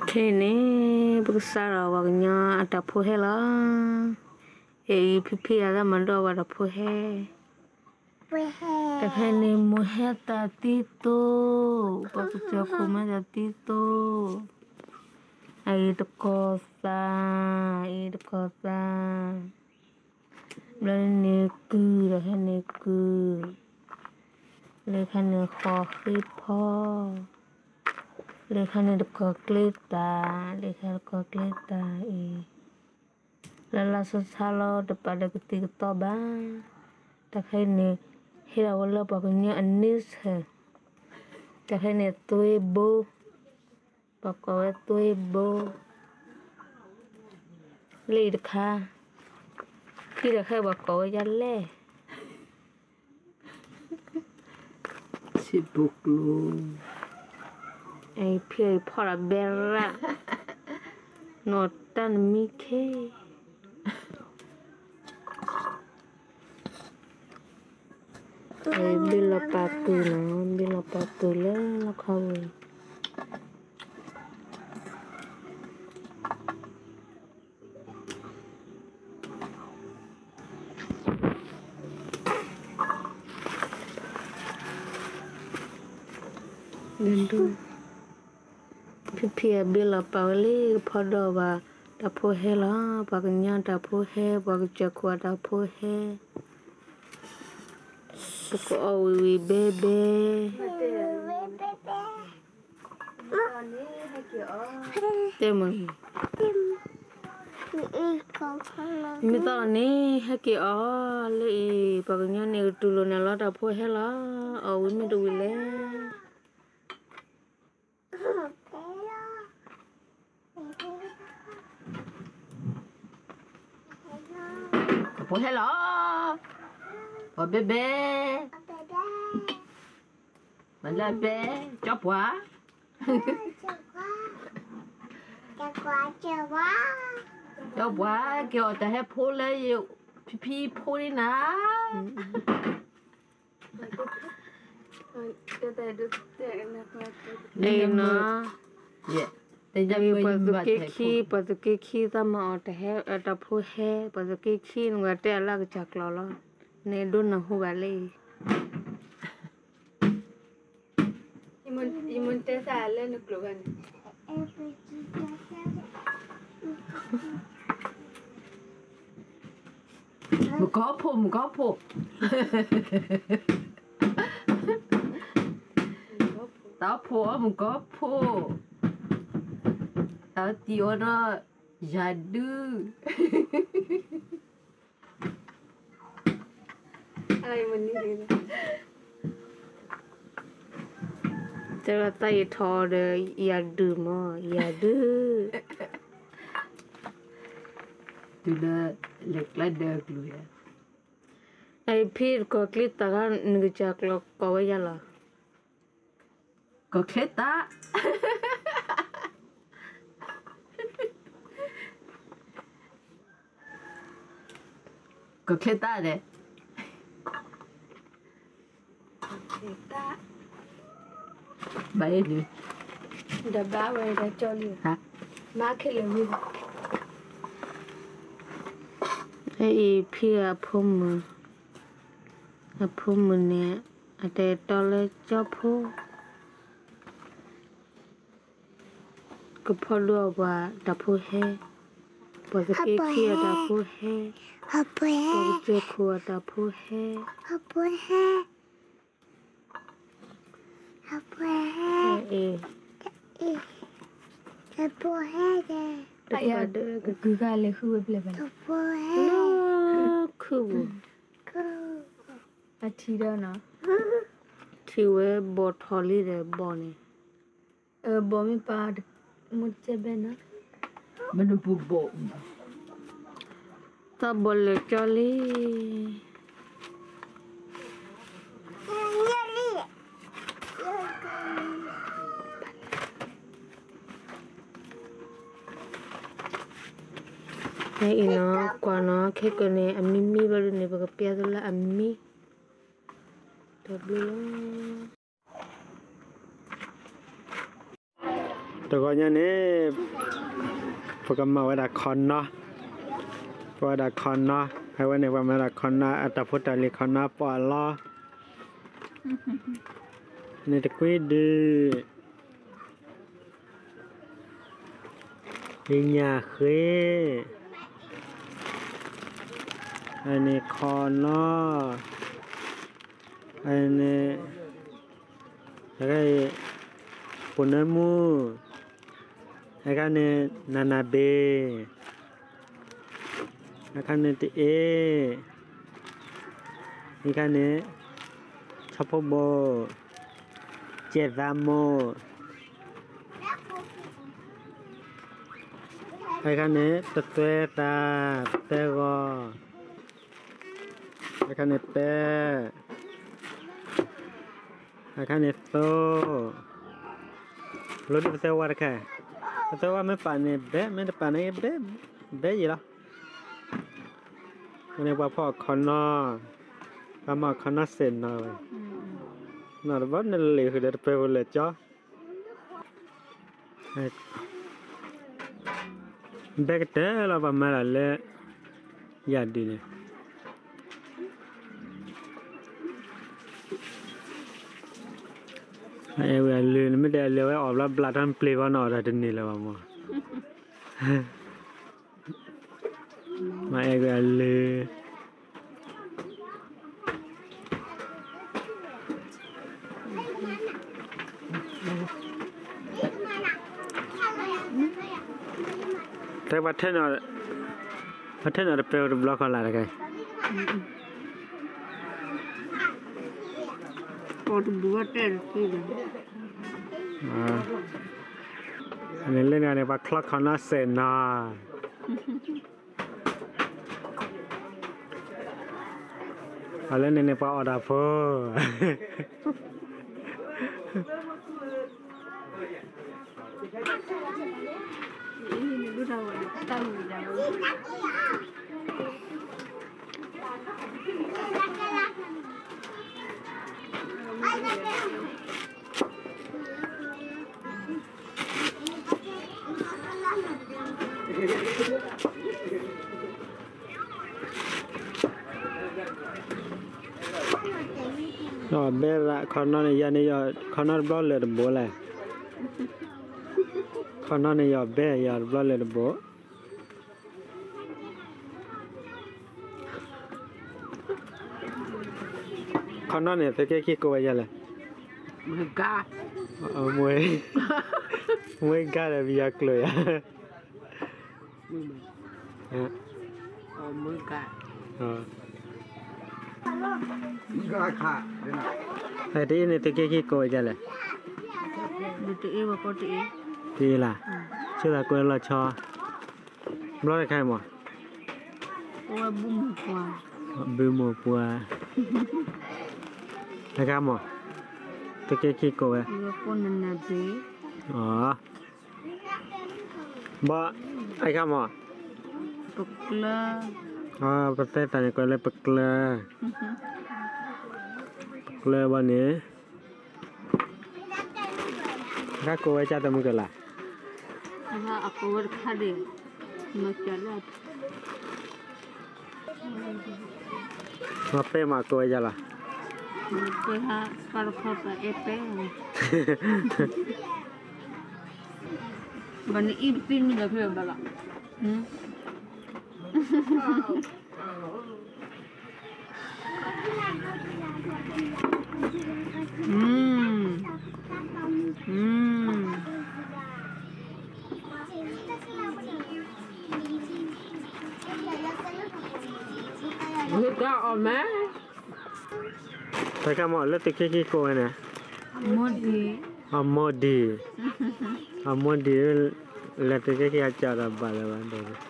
ခဲအံၤန့ၣ် ပကစးထီၣ်ပှၤကညီအတၢ်ဖိဟဲလီၤ. အံၤ ဖံဖံအသးမၤဒိၣ်ပှၤတၢ်ဖိဟဲ, တၢ်ဖဲန့ၣ် မိၢ်ဟဲတၢ်သံသိ, ပှၤကစၢၢ်ခိၣ်မၤတၢ်သံသိ, အအံၤတကီၢ်သး, အံၤတကီၢ်သး, ဘျီန့ၣ်ကုၢ်, တၢ်ဖဲန့ၣ်ကုၢ်, လၢခါန့ၣ်ဃီၤဃ့ဖီ, လၢခါန့ၣ်တကီၢ်ကျ့သး, လၢခါတကီၢ်ကျ့သးအံၤ, လၢလၢဆါဆါလီၤ တပာ်ဒီးကသံၣ်ကသီဘၣ်. တၢ်ခဲအံၤန့ၣ် ဟ့ၣ်ဒၣ်ဝဲလၢပှၤကညီအန့ဆၢၣ်, တၢ်ခဲအံၤန့ၣ် သွ့ဘိ, ပှၤကိးဝဲသွ့ဘိ, လၢအံၤတခါ, ဖံတၢ်ခဲအံၤပှၤကိးဝဲဒ်လဲၣ်. ဆံးဖိကျိ, အဖံအဖီၣ်ဒီးဘဲရၣ်, နီၢ်တၢ်နမံခ့, ဘ့ၣ်လီၤပာ်ကုၢ်နီၤ, ဘ့ၣ်လီၤပာ်ကုၢ်လၢလီခီပူၤ ဖံဖံအဘ့ၣ်လီၤပာ်ဝဲလံ ကဖီဒီးဘၣ်တၢ်ဖိဟဲလီၤ, ပှၤကညီတၢ်ဖိဟဲ, ပှၤကစၢၢ်ခိၣ်အတၢ်ဖိဟဲ, ပကအီၣ်ဝံၤဝံၤဘဲဘဲ, တဲမ, မ့ၢ်သီၣ်လီၤန့ၣ် ဟဲက့ၤအီၣ်လၢအံၤ, ပှၤကညီန့ၣ်ကတူၢ်လိာ်နၤလီၤတၢ်ဖိဟဲလီၤ, အီၣ်ဝံၤမ့ၢ်တဝံၤလဲၣ်. ကဖိဟဲလီၤ, ပှၤဘဲဘဲ, မၤလၢဘဲ, ကၠီပှၤ, ကၠီပှၤ, က့ၤအီၣ်တၢ်ဟဲဖိလၢယဖံဖံဖိန့ၣ်နၤ. နီၤ, ပှၤသုးက့ခံ, ပှၤသုးက့ခံသးမၤအီၣ်တၢ်ဟဲ, တၢ်ဖိဟဲ, ပှၤသုးက့ခံန့ၣ် ပှၤတဲအလၢကစၢ်ကျိာ်လီၤ, နဒိနၢ်ဟူဘၣ်လၢအံၤ. ယမ့ၢ်တဲသးလၢနကျိာ်ဘၣ်န့ၣ် မုၢ်ကီၢ်ဖိ, မုၢ်ကီၢ်ဖိ, တၢ်ဖိအီၣ်မုၢ်ကီၢ်ဖိ, တၢ်သံအီၤဒီး ယၤဒုး တဲဝဲသးယထီၣ်ဒီး ယၤဒုးမး ယၤဒုး တုၤလၢ လဲၤကျါဒီးကျိၤယၤ, အဖံတကီၢ်ချ့သး နကစၢ်ကျိာ်ကိးဝဲယၤလီၤ. ကီၢ်ချ့သး, ကီၢ်ချ့သးန့ၣ်, ဘၣ်အံၤန့ၣ်, ဒီးဘၣ်ဝဲဒီးကၠီလံ, မၤခဲလၢာ်ဝံၤ, အအံၤဖံအဖိမုၣ်, အဖိမုၣ်န့ၣ် အတၢ်အဲၣ်တီလၢကၠီဖိ ကဖီဒိၣ်ပှၤတၢ်ဖိဟဲ, ပှၤသုးက့ခံအတၢ်ဖိဟဲ, ပှၤကစၢၢ်ခိၣ်အတၢ်ဖိဟဲ, အ့ၣ်, တၢ်ဖိဟဲ, တၢ်ဖိဟဲ, ခုၣ်ပူၤ, အထံဒီးနီၤ, ထံဝဲဘီၣ်ထီၣ်လံဒီးဘီၣ်န့ၣ် ဘီမ့ၢ်ပာ်, မ့ၢ်တကဲဘဲနီၤ, မ့ၢ်နပူၤဘီၣ်, သးဘီၣ်လၢာ်ကၠီလံ. ဖဲအံၤနီၤ ကွၢ်နီၤ ခဲကနံၣ်န့ၣ် အမံမံဘၣ်ဒ်န့ၣ် ပကပျဲသုလၢအမံ, တၢ်ဘျုးလီၤ. တဂီၤညါန့ၣ် ပကမၤဝဲဒၣ်ခီနီ, ပဝဲဒၣ်ခီနီ, အဝဲန့ၣ် ပှၤမၤဒၣ်ခီနီ အတၢ်ဖိတၢ်လံၤ ခီနီပီၣ်အလီၢ်, န့ၣ်တကွံဒုး ညၣ်ဃ့, အန့ၣ်ခီနီ, အန့ၣ် ပိာ်နၢမူ, အခါန့ၣ် နၤနၤဘ့ၣ်, အခါန့ၣ်တအ့ၣ်, အခါန့ၣ် ဆီဖိဘိ, ကဲသးမိၢ်, အခါန့ၣ် တသွဲသး, တသွဲဂီၤ, အခါန့ၣ်ပဲ, အခါန့ၣ်သိ, လိဒ်ပသွဲဝါတခါ, ပသွဲဝါမ့ၢ်ပာ်န့ၣ်ဘဲ, မ့ၢ်တပာ်န့ၣ်ဘဲ, ဘဲယံၤလီၤ. အန့ၣ်ပှၤဖီၣ်ခီနီ, ပှၤမၤခီနီစဲးနီၤဝဲ, နီတဘျီနလဲၤဃုာ်ဒီးတပၢၤဖိလၢာ်ကၠီ ဘဲကတၢၢ်လီၤ ပှၤမၤဒၣ်လၢ ယၤဒုးန့ၣ်, အအဲၣ်ဝဲအလၢ နမ့ၢ်တဲအလၢဝဲအီၣ်ဘျီ ဘျးထီၣ်ပျ့ၤဘီနီၤ အီၣ်တၢ်တန့ၢ်လၢၤဘၣ်မး, မၤအဲၣ်ဝဲအလၢ တဲပှၤထၢနၤ, ပှၤထၢနၤတပၢၤတဘျီဃီလၢ်တဂၤ, လၢန့ၣ် ပှၤချီခီနီစဲးနီၤ အလၢန့ၣ်န့ၣ် ပှၤအီၣ်တၢ်ဖိ, ဘဲရၣ်ခီနီန့ၣ် ယၤန့ၣ် ခီနီတဘျီလၢာ်တဘိလဲၣ်, ခီနီန့ၣ် ယီၤဘဲ ယၤတဘျီလၢာ်တဘိ ခီနီန့ၣ် သုးက့ခံကိးဝဲဒ်လဲၣ်, မွဲဂၤဒီး ပယီၤကျိာ်ယၤ, တအ့ၣ်န့ၣ် သုးက့ခံကိးဝဲဒ်လဲၣ်, တအ့ၣ်လၢ်, ဆိသးကွဲလီၤဆီ ဘျီတခါမး, ဘုမိၢ်ပှၢ်, တခါမး, သုးက့ခံကိးဝဲ, ဘၣ်, အခါမး, ပသဲသးန့ၣ် ကိးလၢပကျၢၤ, ပကျၢၤဘၣ်န့ၣ် တခါကိးဝဲကၢ်တမုၢ်ကလၤ, မ့ၢ်ပဲမးကိးဝဲဒ်လဲၣ်, ဘၣ်နအံၤပသံမံၤဒီးဖဲဘၣ်လီၤ. Good girl, oh man. တခါမး လၢသုးက့ခံကိးဝဲန့ၣ်, အမိၢ်ဒံၣ်, အမိၢ်ဒံၣ်, လၢသုးက့ခံအကၢ်ဒီးဘၣ်လၢၤဘၣ်ဒီး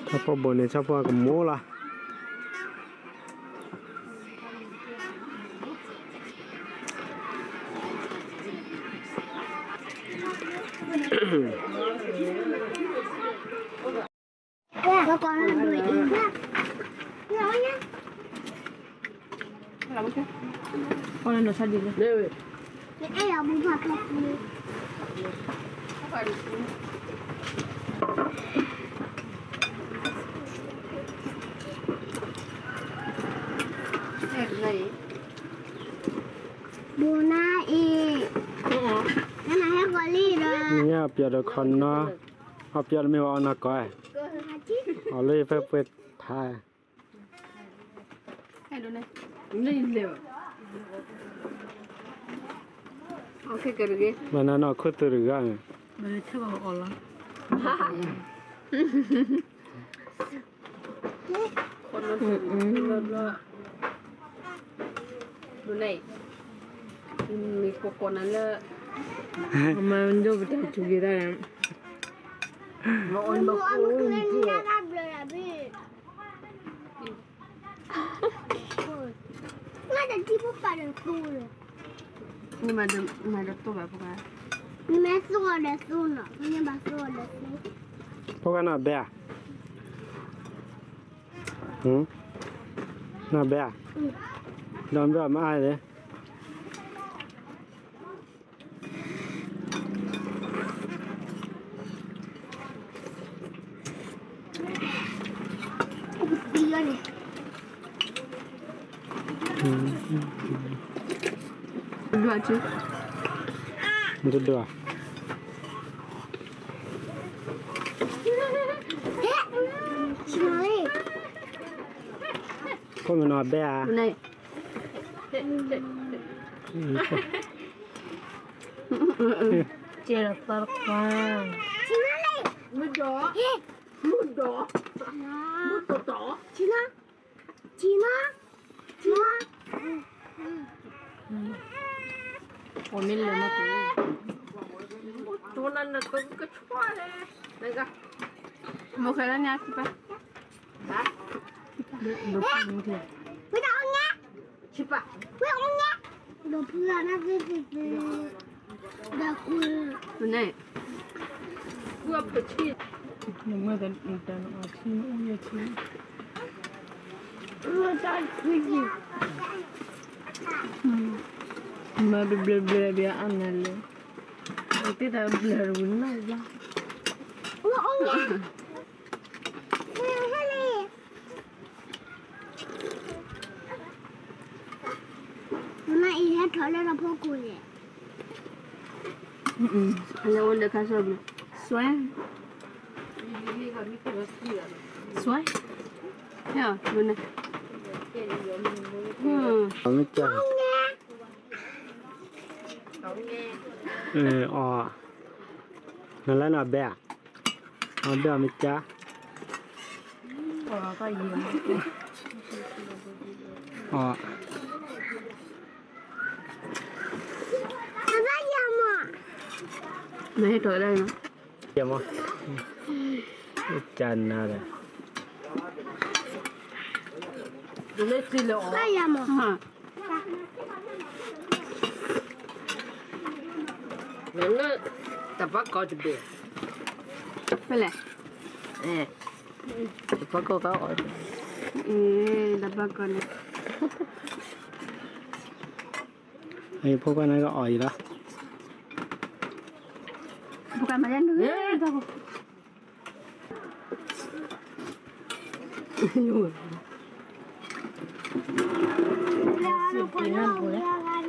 ဆီဖိဘိန့ၣ် ဆီဖိအကမိၣ်လီၤ. ကီၢ်ဒိၣ်အံၤ ဘူးနၤအံၤ, နဟဲကီးလံဒီး ညၣ်ပျီဒီးခီနီ, အပျီတမ့ၢ်ဝဲအီၣ်နီၢ်ကီၢ်, အီၣ်လၢယဖဲပှဲၤထါ, ဘၣ်နနီၢ်ခိသူတဂၤန့ၣ် မ့ၢ်ပကိးနၤလၢ မၤဒိၣ်ပတၢ်ထူက့ၤတၢ်လၢ ငါတထံၣ်ဘၣ်ပာ်ဒီးသိလၢ နမၤဒီးတိၢ်ဘၣ်ဖိခွါ, နမ့ၢ်သိအီၤဒီးသိနီၤ, နမ့ၢ်ဘၣ်သိအီၤဒီးသိ, ဖိခွါနီၢ်ဘဲဧါ, နီၢ်ဘဲဧါ, ဒီးမ့ၢ်ဘၣ်မၤအါလဲၣ် ဒွး, ဒွး, ဖိမ့ၢ်နီၢ်ဘဲဧါ, ကဲဒီးသီတခွါ, မုၢ်ဒီး, မုၢ်ဒီး, မုၢ်ဒီး, ထံနီၤ, ထံနီၤ, ထံနီၤ, ပမ့ၢ်လဲၤမးတ, တိၢ်နၤနကကဆှီလဲၣ်, မ့ၢ်ခဲလၢညါစံးပၢ်, ဝဲဒၣ်အီၣ်ညါ, ဝဲအီၣ်ညါ, ဒီးဖုဂၤနၤသ့သ့သ့, ဒီးကွၢ်, န့ၣ်, ကွၢ်ပထံၣ်, နမ့ၢ်တအီၣ်ထံနအိၣ်ယဲၢ်ထံ, မၤတဘျဲဘျဲဘျဲအါနၤလၢ, သ့တၢ်ဘျဲတဝံၤနၤဘျါ, ဝဲအီၣ်ညါ မ့ၢ်အံၤဟဲထီၣ်လၢတၢ်ဖီခိၣ်န့ၣ်, လၢအိၣ်လၢခါဆၢဘျီ, စွဲ, စွဲ, ဟဲအီၤ, မ့ၢ်က, အီၣ်, နလၢနဘဲဧါ, အဘဲအီၤမ့ၢ်ကါ, အီၣ်, နဟဲထီၣ်ဒၣ်, ယမ့ၢ်, ကနၤဒီး, တၢ်ဘၣ်ကီၢ်တဘ့ၣ်, ဖဲလဲၣ်, တၢ်ဘၣ်ကီၢ်ကီၢ်အီၣ်, တၢ်ဘၣ်ကီၢ်န့ၣ်, ဖိခွါန့ၣ်ကအီၣ်အံၤလီၤ, ဖိခွါမၤယါနုၤ,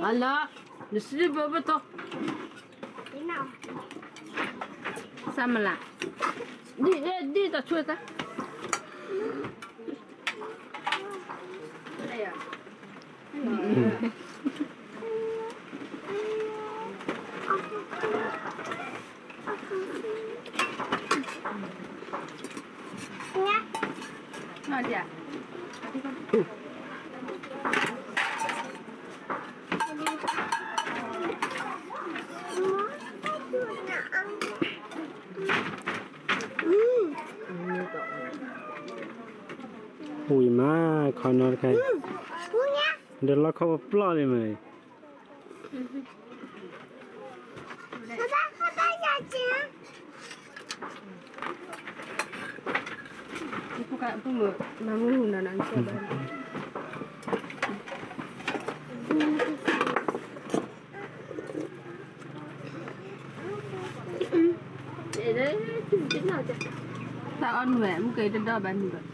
အလၢ, နစံးဘၣ်ဘၣ်တီ, စၢ်မလး, ဒ်, ဒ်တၢ်ဆွဲကါ ဝံၤမး ခီနီတခါအံၤ, ဒီးလီခီပပျီၢ်လံမး, အံၤ ပပၢ်, ပပၢ်ယၤက့ၤ, ပမၤမူနီၤနီၤ တၢ်အီၣ်နုာ်ဝဲ မုၢ်ကဲတဒီဘၣ်နုာ်ဘၣ်.